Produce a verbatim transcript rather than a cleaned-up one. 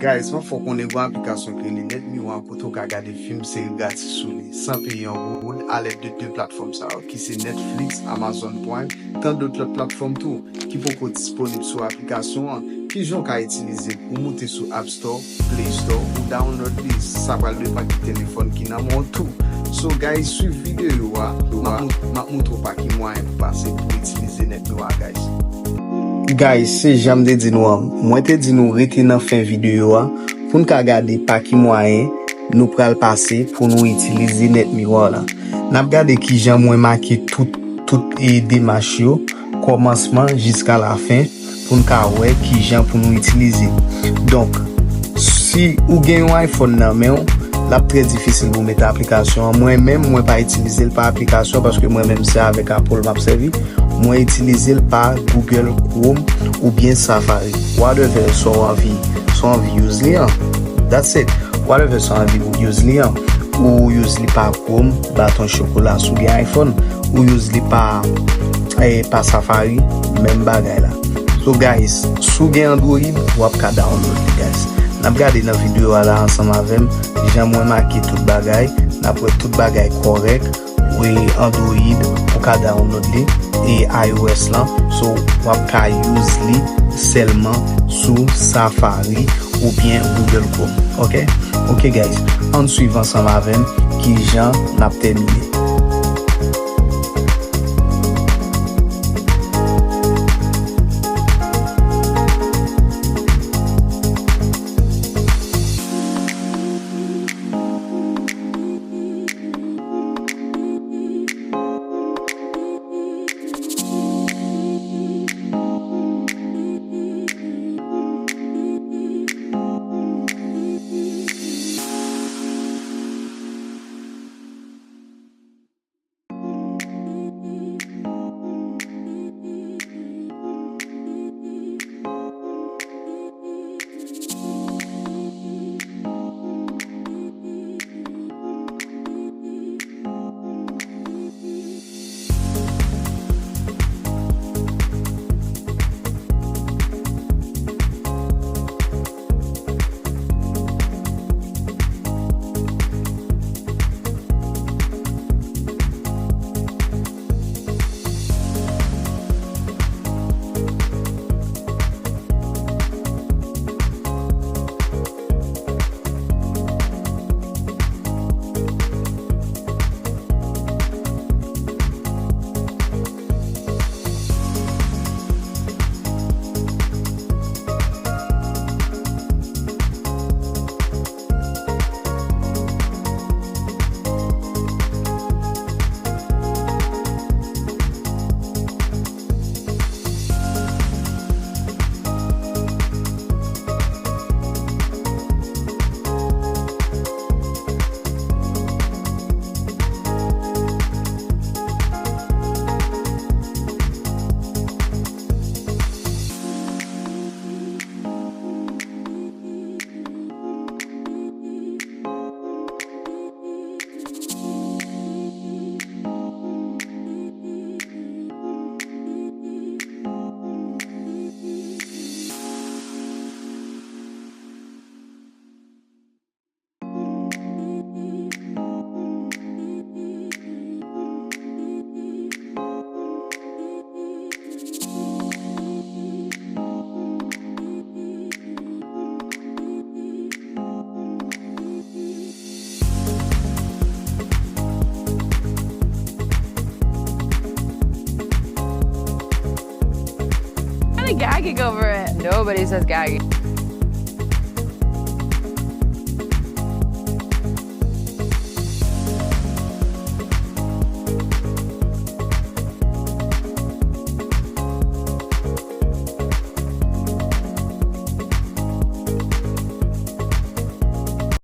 Guys, m ap fè w konnen gon aplikasyon ki rele Net Miroir kote w ka gade fim, seri gratis sou li, san peye yon goud, alèd de de platfòm sa yo, ki se Netflix, Amazon Prime, tan dòt lòt platfòm tou, ki poko disponib sou aplikasyon an. Kijan w ka itilize l? Ou moute sou App Store, Play Store, ou download li, sa pral depann ki telefòn ki nan men w tou. So guys, swiv videyo a, m ap mou-, m ap moutre w pa ki mwayen pou pase pou itilize Net Miroir, guys. Guys, se jan m te di nou an, mwen te di nou rete nan fen videyo a pou n ka gade pa ki mwayen nou pral pase pou nou itilize Net Miroir la. N ap gade kijan mwen make tout, tout, e, demach yo, kòmansman jiska lafen, pou n ka wè kijan pou nou itilize. Donk, si ou gen yon iPhone nan men w, l ap trè difisil pou w mete aplikasyon an. Mwen menm, mwen pa itilize l pa aplikasyon paske mwen menm se avèk Apple m ap sèvi. Mwen itilize l pa Google Chrome oubyen Safari. Whatever sa w anvi, sa w anvi use li an. That's it. Whatever sa w anvi use li an. Ou use li pa Chrome, baton chokola, si w gen iPhone, ou use li pa, eh, pa Safari, menm bagay la. So guys, si w gen Android, w ap ka download li, guys. N ap gade nan videyo a la ansanm avè m, jan mwen make tout bagay, n ap wè tout bagay kòrèk, wi, Android, ou ka download li, e iOS lan, so w ap ka use li sèlman sou Safari oubyen Google Chrome, ok? Ok guys, ann swiv ansanm avè m kijan n ap tèmine. Kinda gagging over it. Nobody says gagging.